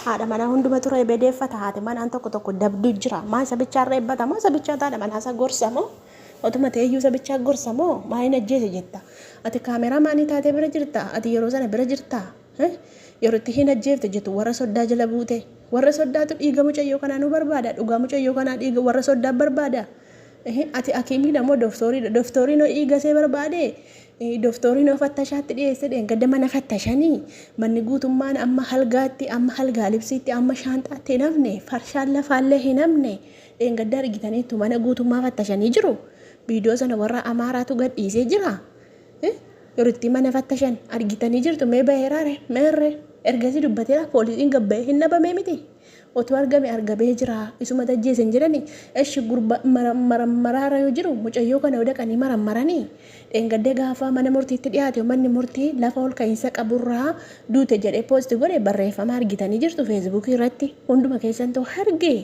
Haadha manaa hundumatu reebee deeffata. Haati manaan tokko tokko dabduu jira. Maa isa bichaan reebbata moo isa bichaa haadha manaa isa gorsa moo? Otuma ta'eyyuu isa bichaa gorsa moo? Maa hin ajjeese jetta? Ati kaameraa maanii taatee bira jirta? Ati yeroo sana bira jirta? Yeroo itti hin ajjeefte jettu warra soddaa jala buute. Warra soddaatu dhiiga mucayyoo kanaa nu barbaada. Dhugaa mucayyoo kanaa dhiiga warra soddaa barbaada. Ati hakiimiidha moo doktoriidha? Doktoriin dhiiga ishee barbaade? Doktoriin fattashaatti dhiyeesse dheengadda mana fattashanii manni guutummaan amma halgaatti, amma halgaa libsiitti, amma shaanxaatti hin hafne, farshaan lafaallee hin hafne. Dheengadda argitaniittu mana guutummaa fattashanii jiru. Viidiyoo sana warra Amaaraatu gad dhiisee jira. Yeroo itti mana fattashan argitanii jirtu. Mee baheeraare meerre ergasii dubbateera, poolisiin gabba'ee hin dhabamee miti. Otoo argame argamee jira, isuma tajjeese hin jedhani. Eshi, gurba marammaraara yoo jiru mucayyoo kana yoo dhaqanii marammaranii dheengaddee gaafa mana murtiitti dhiyaate, manni murtii lafa ol ka'iinsa qaburraa duute jedhee post godhe. Barreeffama argitanii jirtu Feesbuukii irratti, hunduma keessantu arge.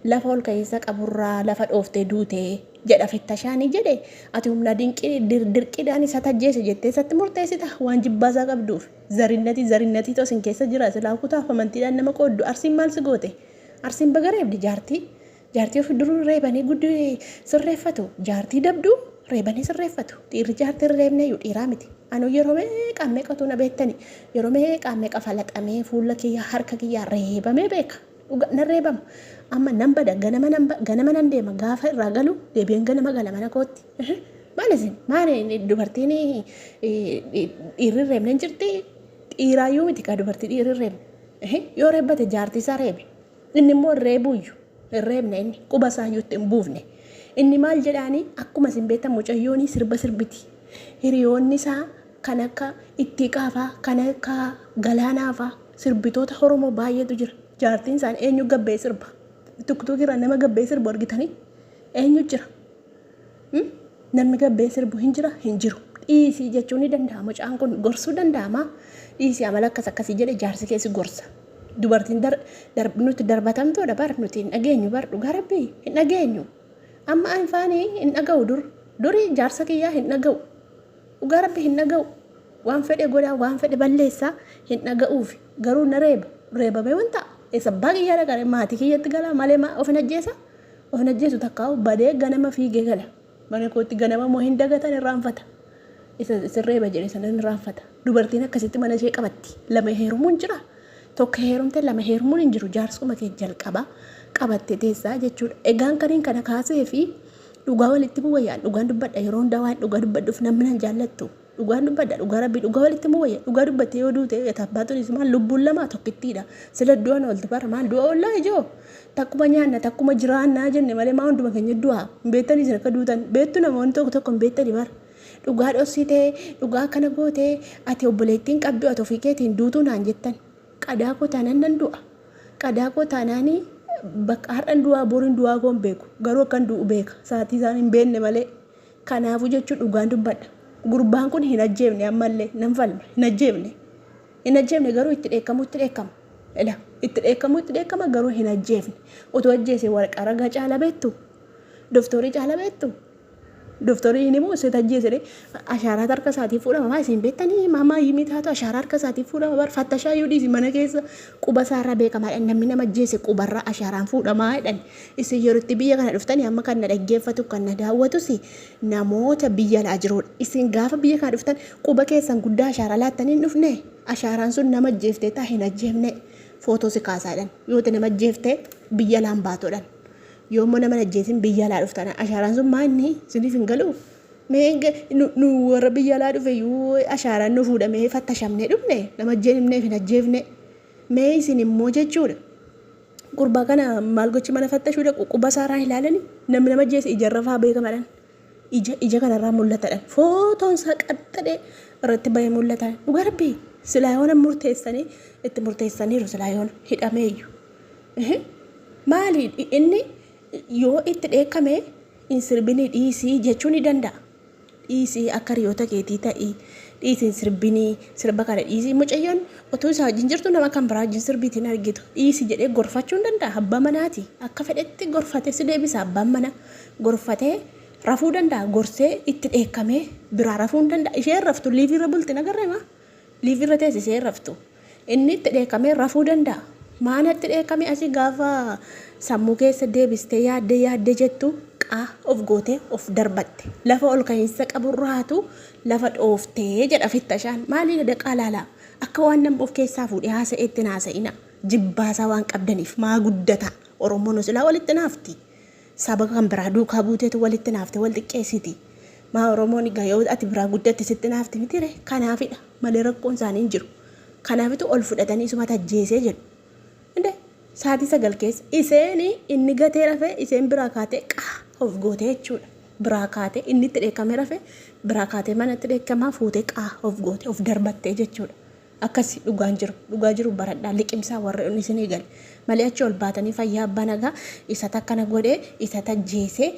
Lafa ol ka'iinsa qaburraa lafa dhooftee duute jedha fittashaanii jedhe. Ati humna dirqiidhaan isa tajjeese jettee isatti murteessita waan jibbaasaa qabduuf. Zarinnatii zarinnatii tosin keessa jira. Silaa kutaaf amantiidhaan nama qooddu. Arsiin maal si goote? Arsiin baga reebdi jaartii. Jaartii ofii duruu reebanii guddii sirreeffatu. Jaartii dabduu reebanii sirreeffatu. Dhiirri jaartii reebne iyyuu dhiiraa miti. Anu yeroo meeqa meeqatu na beektani, yeroo meeqa meeqa falaxamee fuula kiyya harka kiyya reebamee beeka. Dhuga nan reebama. Amma nan bada, ganama nan ganama nan deema, gaafa irraa galu deebi'een ganama gala mana kootti. Maal isin maali, dubartiin dhiirri reebne hin jirti? Dhiiraayyuu miti kaa dubartii dhiirri reebne. Yoo reebbate jaartii isaa reebe. Inni immoo reebuuyyu hin reebne, inni quba isaayyuu itti hin buufne. Inni maal jedhaanii, akkuma isin beektan mucayyoon sirba sirbiti. Hiriyoonni isaa kan akka Ittiiqaafaa, kan akka Galaanaafaa, sirbitoota Oromoo baay'eetu jira. Jaartiin isaanii eenyu gabbee sirba? Tuktuukirraa nama gabbee sirbu argitanii? Eenyu jira? Namni gabbee sirbu hin jira? Hin jiru. Dhiisii jechuun ni danda'a. Mucaan kun gorsuu danda'ama. Dhiisii, amala akkas akkasii jedhe jaarsi keessi gorsa. Dubartiin nuti darbatamtoodha bar, nuti hin dhageenyu bar, dhugaa rabbii hin dhageenyu. Amma anfaanii hin dhaga'u dur. Durii jaarsa kiyyaa hin dhaga'u. Dhugaa rabbi hin dhaga'u. Waan fedhe godhaa, waan fedhe balleessaa, hin dhaga'uufi. Garuu na reeba. Reebamee wanta eessa abbaa kiyyaa dhaqare, maatii kiyyatti galaa malee maa of hin ajjeesa? Of hin ajjeesu takkaa'u, badee ganama fiigee gala. Mana kootti ganama immoo hin dagatan, irraanfata. Isa isin reeba jedhe sana irraanfata. Dubartiin akkasitti mana ishee qabatti. Lama heerumuun jira. Tokko heerumte lama heerumuun hin jiru. Jaarsuma kee jalqaba qabatte teessaa jechuudha. Egaan kaniin kana kaasee fi dhugaa walitti bu'u wayyaan dhugaan dubbadha. Yeroo hundaa waan dhugaa dubbadhuuf namni nan jaallattu. Dhugaan dubbadha, dhugaa rabbii, dhugaa walitti himuu wayya. Dhugaa dubbattee yoo duute etaabbaatuunis maal, lubbuun lamaa tokkittiidha. Sila du'an ooltu bara, maal du'a oollaa ijoo? Takkuma nyaanna, takkuma jiraannaa jenne malee maa hunduma keenya du'a? Hin beektanii isin akka duutan? Beektu, namoonni tokko tokko hin beektanii bara. Dhugaa dhossitee, dhugaa akkana gootee, ati obboleettiin qabdu, ati ofii keetiin duutuu naan jettan. Qadaa koo taanaan nan du'a. Qadaa koo taanaanii bakka har'an du'aa boriin du'aa koo hin beeku. Garuu akkan du'u beeka. Sa'aatii isaan hin beekne malee. Kanaafuu jechuun dhugaan dubbadha. Gurbaan kun hin ajjeefne, ammallee nan falma. Hin ajjeefne. Hin ajjeefne, garuu itti dheekkamuu itti dheekkama. Ila itti dheekkamuu itti dheekkama, garuu hin ajjeefne. Otoo ajjeese waraqaa ragaa caala beektu? Doftoorii caala beektu? Doftoorii hin himu isa ajjeese, ashaaraa harka isaatii fuudhama. Maa isin beektanii maamaa yimii taatu, ashaaraa harka isaatii fuudhama bar. Fattashaa yoo dhiisi, mana keessa quba isaarraa beekamaadha. Namni nama ajjeese qubarraa ashaaraan fuudhamaa jedhan. Isin yeroo itti biyya kana dhuftanii, amma kan na dhaggeeffatu, kan na daawwatus namoota biyya alaa jirudha. Isin gaafa biyya kana dhuftan quba keessan guddaa ashaaraa laattanii hin dhufne? Ashaaraan sun nama ajjeeftee taa hin ajjeefne footoo si kaasaadhan. Yoo nama ajjeeftee biyya alaan baatoodhan. Yoo immoo nama ajjeesin biyya alaa dhuftan, ashaaraan sun maa inni isiniif hin galuu? Mee nu warra biyya alaa dhufe iyyuu ashaaraan nu fuudhamee fattashamnee dhufne, nama ajjeefneef hin ajjeefne. Mee isin immoo jechuudha. Gurbaa kana maal gochi, mana fattashuu dhaqu, quba isaarraa ilaalanii namni nama ajjeese ijarra fa'aa beekamadhaan. Ija kanarraa mul'atadhaan. Footoon isaa qaxxadhee irratti bahee mul'ata. Dhugaa rabbii silaa yoona murteessanii itti murteessaniiru, silaa yoona hidhameeyyu. Maali, inni yoo itti dheekkame hin sirbinii dhiisii jechuu ni danda'a. Dhiisii, akka hiriyoota keetii ta'ii, dhiisii, hin sirbinii, sirba kana dhiisii, mucayyoon utuu isaa wajjin jirtu nama kan biraa wajjin sirbiitiin argitu, dhiisii jedhee gorfachuu hin danda'a. Abbaa manaati, akka fedhetti gorfatee si deebisa. Abbaan mana gorfatee rafuu danda'a. Gorsee itti dheekkamee biraa rafuu hin danda'a. Isheen raftu liiviirra bulti nagarreema, liiviirra teessisee raftu, inni itti dheekkamee rafuu danda'a. Maanatti dheekkame asii gaafa sammuu keessa deebistee yaaddee yaaddee jettu qaa of gootee of darbatte. Lafa ol ka'iinsa qaburraatu lafa dhooftee jedha fittashaan. Maaliidha daqaa laalaa? Akka waan nama of keessaa fuudhee haasa'eetti hin haasa'ina. Jibbaasaa waan qabdaniif maa guddata. Oromoon silaa walitti naafti. Saba kan biraa duukaa buuteetu walitti naafte wal xiqqeessiti. Maa Oromoon egaa yoo ati biraa guddatte sitti naafti mitire? Kanaafidha malee rakkoon isaanii hin jiru. Kanaafitu ol fudhatanii isumatu ajjeesee jedhu. Inde sa'aatii 9 keessa iseen inni gatee rafee iseen biraa kaatee qaa of gootee jechuudha. Biraa kaatee inni itti dheekkamee rafee biraa kaatee manatti dheekkamaa fuutee qaa of gootee of darbattee jechuudha. Akkasi dhugaan jiru. Dhugaa jiru baradhaa liqimsaa warri inni isinii gale. Malee achi ol baatanii fayyaa abbaa nagaa isatu akkana godhee isatu ajjeesee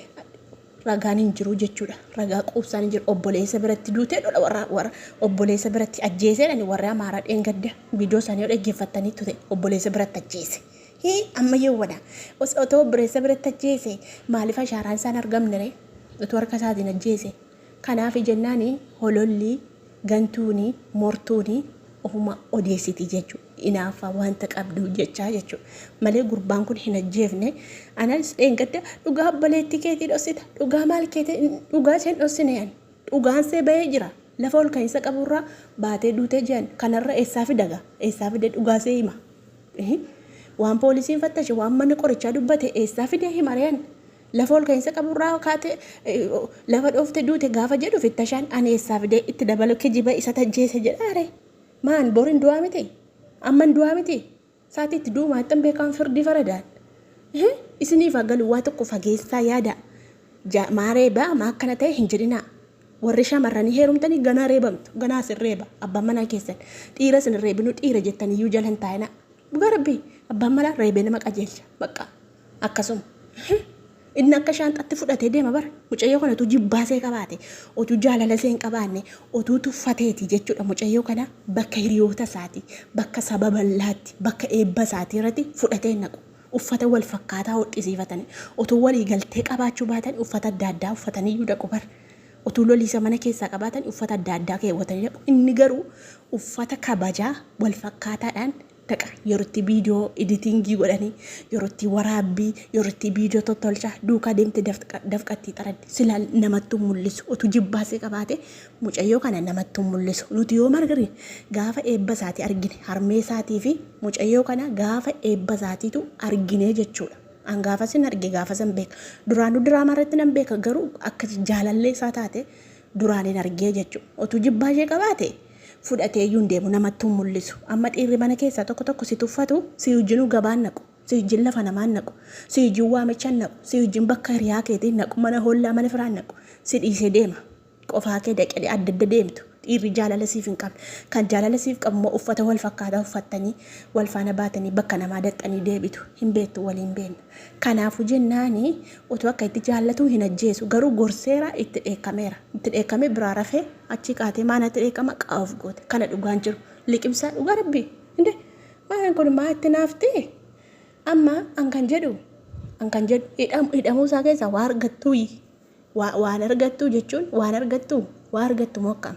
ragaan hin jiru jechuudha. Ragaa quubsaan hin jiru. Obboleessa biratti duutee dhodha warra warra obboleessa biratti ajjeesee dhani warri Amaaraa dheengadda viidiyoo isaanii yoo dhaggeeffattanii tute obboleessa biratti ajjeese. Hii amma yawwana otoo obboleessa biratti ajjeese maaliif ashaaraan isaan argamne ree? Utuu harka isaatiin ajjeese. Kanaafi jennaani hololli, gantuuni, mortuuni ofuma odeessiti jechu. Inaaffaa wanta qabduu jechaa jechu. Malee gurbaan kun hin ajjeefne. Anas dheengadda dhugaa obboleettii keetii dhossita. Dhugaa maal keetii dhugaa isheen dhossine ani. Dhugaan see bahee jira. Lafa ol ka'iinsa qaburraa baatee duutee je'an. Kanarra eessaa fida gaa? Eessaa fide dhugaa see hima? Waan poolisiin fattashe waan mana qorichaa dubbate eessaa fidee hima ree ani? Lafa ol ka'iinsa qaburraa kaate lafa dhoofte duute gaafa jedhu fittashaan ani eessaa fidee itti dabalu kijiba isa tajjeese jedhaa ree? Maan borin du'aa miti? Amman du'aa miti? Saatii itti du'u maattan beekaan firdii faradaan. Isiniif haa galu waa tokko fageessaa yaada. Maa reebaa maa akkana ta'e hin jedhinaa. Warri shamarranii heerumtanii ganaa reebamtu. Ganaa isin reeba abbaan manaa keessan. Dhiira isin hin reebinuu dhiira jettaniyyuu jala hin taa'inaa. Dhugaa rabbii abbaan manaa reebee nama qajeelcha. Bakka akkasuma. Inni akka shaanxatti fudhatee deema bara. Mucayyoo kana utuu jibbaa see qabaate, utuu jaalala see hin qabaanne, utuu tuffateeti jechuudha mucayyoo kana bakka hiriyoota isaati, bakka saba bal'aatti, bakka eebba isaatii irratti fudhatee hin naqu. Uffata wal fakkaataa hodhisiifatanii, utuu walii galtee qabaachuu baatan uffata adda addaa uffataniyyuu dhaqu bara. Utuu loliisa mana keessaa qabaatan uffata adda addaa keewwatanii dhaqu. Inni garuu uffata kabajaa wal fakkaataadhaan dhaqa. Yeroo itti viidiyoo editingii godhanii, yeroo itti waraabbii, yeroo itti viidiyoo tottolchaa duukaa deemte dafqattii xaraddi. Silaa namattuu mul'isu. Utuu jibbaasee qabaate mucayyoo kana namattuu mul'isu. Nuti yoo margri gaafa eebba isaatii argine harmee isaatii fi mucayyoo kana gaafa eebba isaatiitu argine jechuudha. An gaafa sin arge gaafa san beeka. Duraanuu diraamaa irratti nan beeka garuu akka jaalallee isaa taate duraan hin argee jechuudha. Utuu jibbaa ishee qabaate fudhatee iyyuu hin deemu namattuu hin mul'isu. Amma dhiirri mana keessaa tokko tokko si tuffatu si wajjinuu gabaa hin naqu. Si wajjin lafa namaa hin naqu. Si wajjin waamicha hin naqu. Si wajjin bakka hiriyaa keetii hin naqu. Mana hollaa mana firaa hin naqu. Si dhiisee deema. Qofaa kee daqee adda adda deemtu. Dhiirri jaalala siif hin qabne. Kan jaalala siif qabu immoo uffata wal fakkaataa uffattanii wal faana baatanii bakka namaa daxxanii deebitu. Hin beektu waliin beekna. Kanaafuu jennaani utuu akka itti jaallatuu hin ajjeesu. Garuu gorseera itti dheekkameera. Itti dheekkamee biraa rafee achii kaatee maa natti dheekkama qaa of goote. Kana dhugaan jiru. Liqimsaa dhugaa rabbii. Inde waan kun maa itti naaftee? Amma an kan jedhu an kan jedhu hidhamuu isaa keessaa waa argattuuyi. Waan argattuu jechuun waan argattuu waa argattu moo akkam?